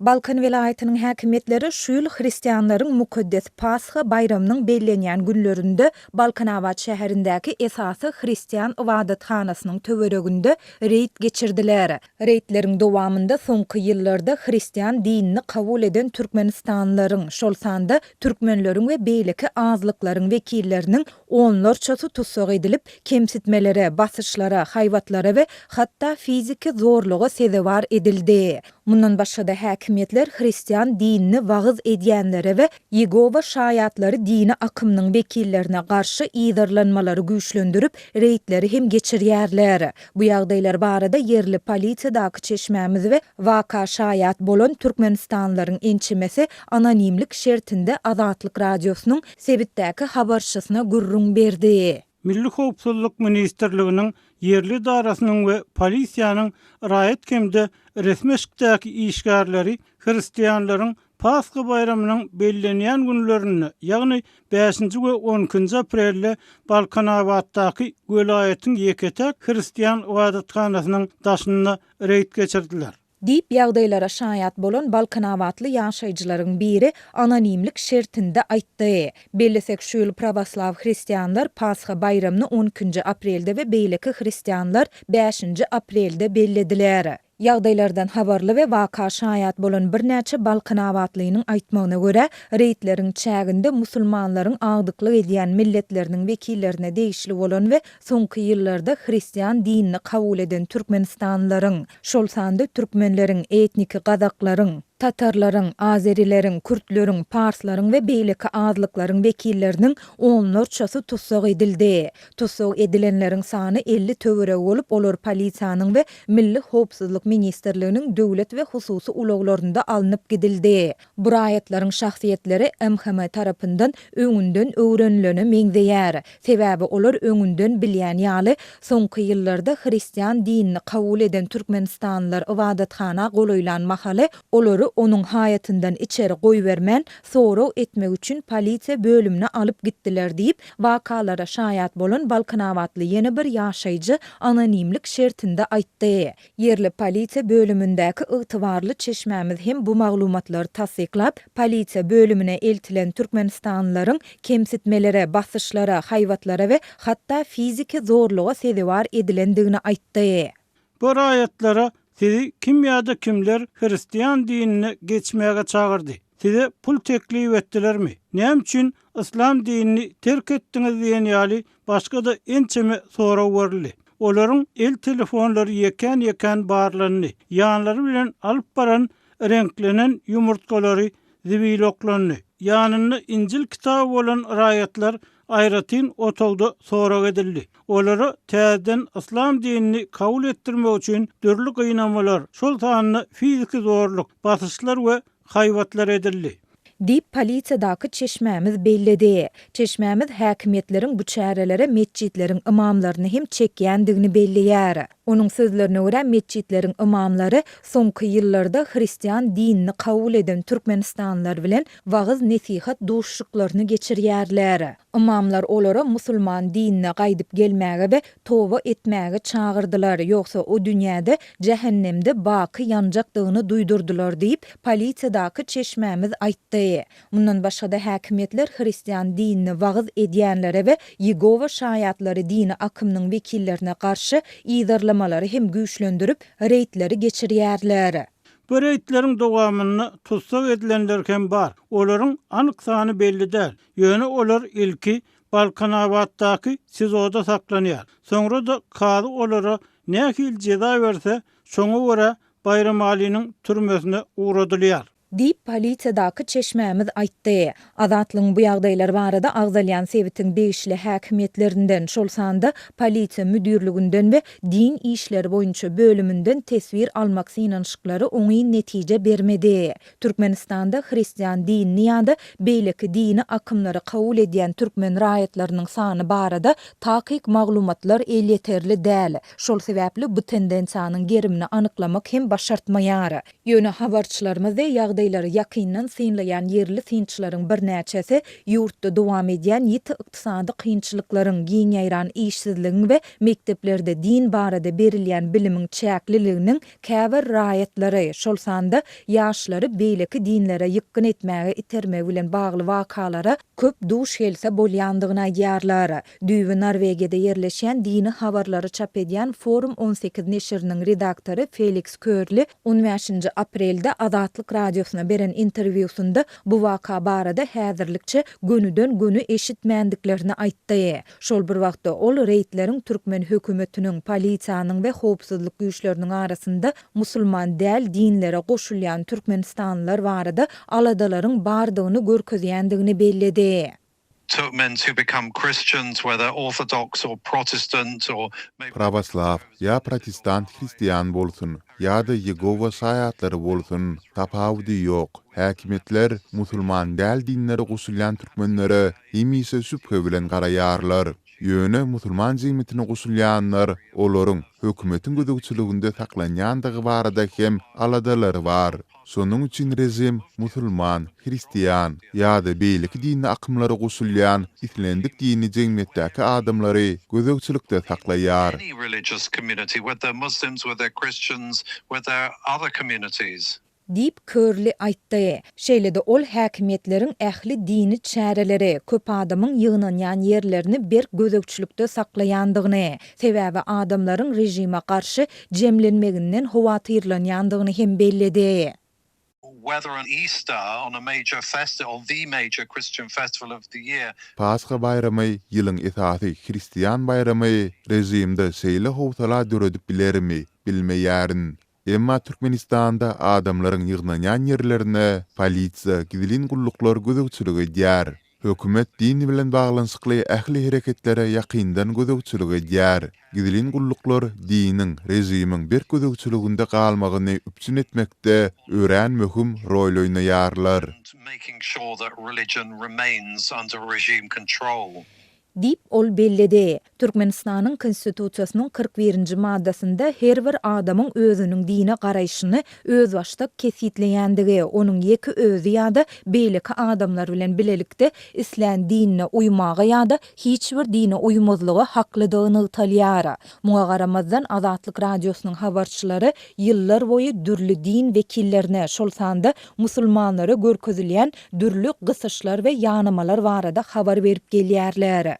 Balkan welaýatynyň häkimiýetleri şu ýyl hristianlaryň mukaddes Pasha baýramynyň bellenýän günlerinde Balkanabat şäherindäki esasy hristian ybadathanasynyň töwereginde reýd geçirdiler. Reýdleriň dowamynda soňky ýyllarda hristian dinini kabul eden türkmenistanlylaryň, şol sanda türkmenleriň we beýleki azlyklaryň wekilleriniň onlarçasy tussag edilip, kemsitmelere, basyşlara, haýbatlara we hatda fiziki zorluga sezewar edildi. Mundan başga-da, häkimiýetler hristian dinini wagyz edýänlere we Ýegowa şaýatlary dini akymynyň wekillerine garşy yzarlanmalary güýçlendirip, reýdleri hem geçirýärler. Bu ýagdaýlar barada ýerli polisiýadaky çeşmämiz we waka şaýat bolan türkmenistanlylaryň ençemesi anonimlik şertinde Azatlyk Radiosynyň sebitdäki habarçysyna gürrüň berdi. Milli howpsuzlyk ministrliginiň ýerli edarasynyň we polisiýanyň raýat hem-de resmi eşikdäki işgärleri hristianlaryň Pasha baýramynyň bellenýän günlerinde, ýagny bäşinji we on ikinji aprelde Balkanabatdaky welaýatyň ýeke-täk hristian ybadathanasynyň daşynda reýd geçirdiler. Diýip, ýagdaýlara şaýat bolan balkanabatly ýaşaýjylaryň biri anonimlik şertinde aýtdy. Bellesek, şu ýyl prawoslaw hristianlar Pasha baýramyny on ikinji aprelde we beýleki hristianlar bäşinji aprelde bellediler. Ýagdaýlardan habarly we waka şaýat bolan birnäçe balkanabatlynyň aýtmagyna görä, reýdleriň çäginde musulmanlaryň agdyklyk edýän milletleriniň wekillerine degişli bolan we soňky ýyllarda hristian dinini kabul eden türkmenistanlylaryň, şol sanda türkmenleriň, etniki gazaklaryň, tatarlaryň, azerileriň, kürtleriň, parslaryň we beýleki azlyklaryň wekilleriniň onlarçasy tussag edildi. Tussag edilenleriň sany 50 töweregi bolup, olar polisiýanyň we Milli howpsuzlyk ministrliginiň döwlet we hususy ulaglarynda alnyp gidildi. Bu raýatlaryň şahsyýetleri MHM tarapyndan öňünden öwrenilene meňzeýär. Sebäbi olar öňünden bilýän ýaly, soňky ýyllarda hristian dinini kabul eden türkmenistanlylar ybadathana golaýlan mahaly, olary onuň haýatyndan içeri goýbermän, sorag etmek üçin polisiýa bölümine alyp gitdiler diýip, wakalara şaýat bolan balkanabatly ýene bir ýaşaýjy anonimlik şertinde aýtdy. Ýerli polisiýa bölümindäki ygtybarly çeşmämiz hem bu maglumatlary tassyklap, polisiýa bölümine eltilen türkmenistanlylaryň kemsitmelere, basyşlara, haýbatlara we hatda fiziki zorluga sezewar edilendigini aýtdy. Bu raýatlara sizi kim ýa-da kimler hristian dinine geçmäge çagyrdy? Size pul teklip etdilermi? Näme üçin yslam dinini terk etdiňiz diýen ýaly başga-da ençeme sorag berildi. Olaryň el telefonlary ýekän-ýekän barlandy. Ýanlary bilen alyp baran reňklenen ýumurtgalary zibil oklandy. Ýanynda Injil kitaby bolan raýatlar aýratyn otagda sorag edildi. Olara täzeden yslam dinini kabul etdirmek üçin dürli gynamalar, şol sanda fiziki zorluk, basyşlar we haýbatlar edildi. Diýip, polisiýadaky çeşmämiz belledi. Çeşmämiz häkimiýetleriň bu çärelere metjitleriň ymamlaryny hem çekýändigini belleýär. Onuň sözlerine görä, metjitleriň ymamlary soňky ýyllarda hristian dinini kabul eden türkmenistanlylar bilen wagyz-nesihat duşuşyklaryny geçirýärler. Ymamlar olara musulman dinine gaýdyp gelmäge we toba etmäge çagyrdylar, ýogsa o dünýäde jähennemde baky ýanjakdygyny duýdurdylar diýip, polisiýadaky çeşmämiz aýtdy. Mundan başga-da, häkimiýetler hristian dinini wagyz edýänlere we Ýegowa şaýatlary dini akymynyň wekillerine garşy yzarlamalary hem güýçlendirip, reýdleri geçirýärler. Bu reýdleriň dowamynda tussag edilenler hem bar. Olaryň anyk sany belli däl. Ýöne olar ilki Balkanabatdaky SIZO-da saklanýar. Soňra-da kazy olara nähili jeza berse, şoňa görä Baýramalynyň türmesine ugradylýar. Diýip, polisiýadaky çeşmämiz aýtdy. Azatlygyň bu ýagdaýlar barada agzalýan sebitiň degişli häkimiýetlerinden, şol sanda polisiýa müdirliginden we din işleri boýunça bölüminden teswir almak synanyşyklary oňyn netije bermedi. Türkmenistanda hristian dinini ýa-da beýleki dini akymlary kabul edýän türkmen raýatlarynyň sany barada takyk maglumatlar elýeterli däl. Şol sebäpli bu tendensiýanyň gerimini anyklamak hem başartmaýar. Ýöne habarçylarymyz we ýagdaýlara. Ýagdaýlary ýakyndan synlaýan ýerli synçylaryň birnäçesi ýurtda dowam edýän ýiti ykdysady kynçylyklaryň, giň ýaýran işsizligiň we mekdeplerde din barada berilýän bilimiň çäkliliginiň käbir raýatlary, şol sanda ýaşlary beýleki dinlere ýykgyn etmäge itermegi bilen bagly wakalara köp duş gelse bolýandygyny aýdýarlar. Düýbi Norwegiýada ýerleşýän dini habarlary çap edýän Forum 18 neşiriniň redaktory Feliks Körli on bäşinji aprelde Azatlyk Radiosyna beren interwýusynda bu waka barada häzirlikçe gönüden-göni eşitmändiklerini aýtdy. Şol bir wagtda, ol reýdleriň türkmen hökümetiniň, polisiýanyň we howpsuzlyk güýçleriniň arasynda musulman däl dinlere goşulýan türkmenistanlylar barada aladalaryň bardygyny görkezýändigini belledi. Turkmens who become Christians, whether Orthodox or Protestant or maybe. Prawoslaw ýa protestant hristian bolsun, ýa-da Ýegowa şaýatlary bolsun, tapawudy ýok, häkimiýetler musulman däl dinlere goşulýan türkmenlere hemişe şübhe bilen garaýarlar. Ýöne musulman jemgyýetine goşulýanlar olaryň hökümetiň gözegçiliginde saklanýandygy barada hem aladalary bar. Şonuň üçin režim musulman, hristian ýa-da beýleki dini akymlara goşulýan islendik dini jemgyýetdäki adamlary gözegçilikde saklaýar. Diýip, Körli aýtdy. Şeýle-de ol häkimiýetleriň ähli dini çäreleri, köp adamyň ýygnanýan ýerlerini berk gözegçilikde saklaýandygyny, sebäbi adamlaryň režime garşy jemlenmeginden howatyrlanýandygyny hem belledi. Pasha baýramy, ýylyň esasy hristian baýramy režimde şeýle howsala döredip bilermi, bilmeýärin. Emma Türkmenistanda adamlaryň ýygnanýan ýerlerine polisiýa, gizlin gulluklar gözegçilik edýär. Hökümet din bilen baglanyşykly ähli hereketlere ýakyndan gözegçilik edýär. Gizlin gulluklar diniň, režimiň berk gözegçiliginde galmagyny üpjün etmekde örän möhüm rol oýnaýarlar. Diýip, ol belledi. Türkmenistanyň Konstitusiýasynyň 41-nji maddasynda her bir adamyň özüniň dine garaýşyny özbaşdak kesgitleýändigi, onuň ýeke özi ýa-da beýleki adamlar bilen bilelikde islän dinine uýmaga ýa-da hiç bir dine uýmazlyga haklydygy nygtalýar. Muňa garamazdan, Azatlyk Radiosynyň habarçylary ýyllarboýy dürli din wekillerine, şol sanda musulmanlara görkezilýän dürli gysyşlar we ýanamalar barada habar berip gelýärler.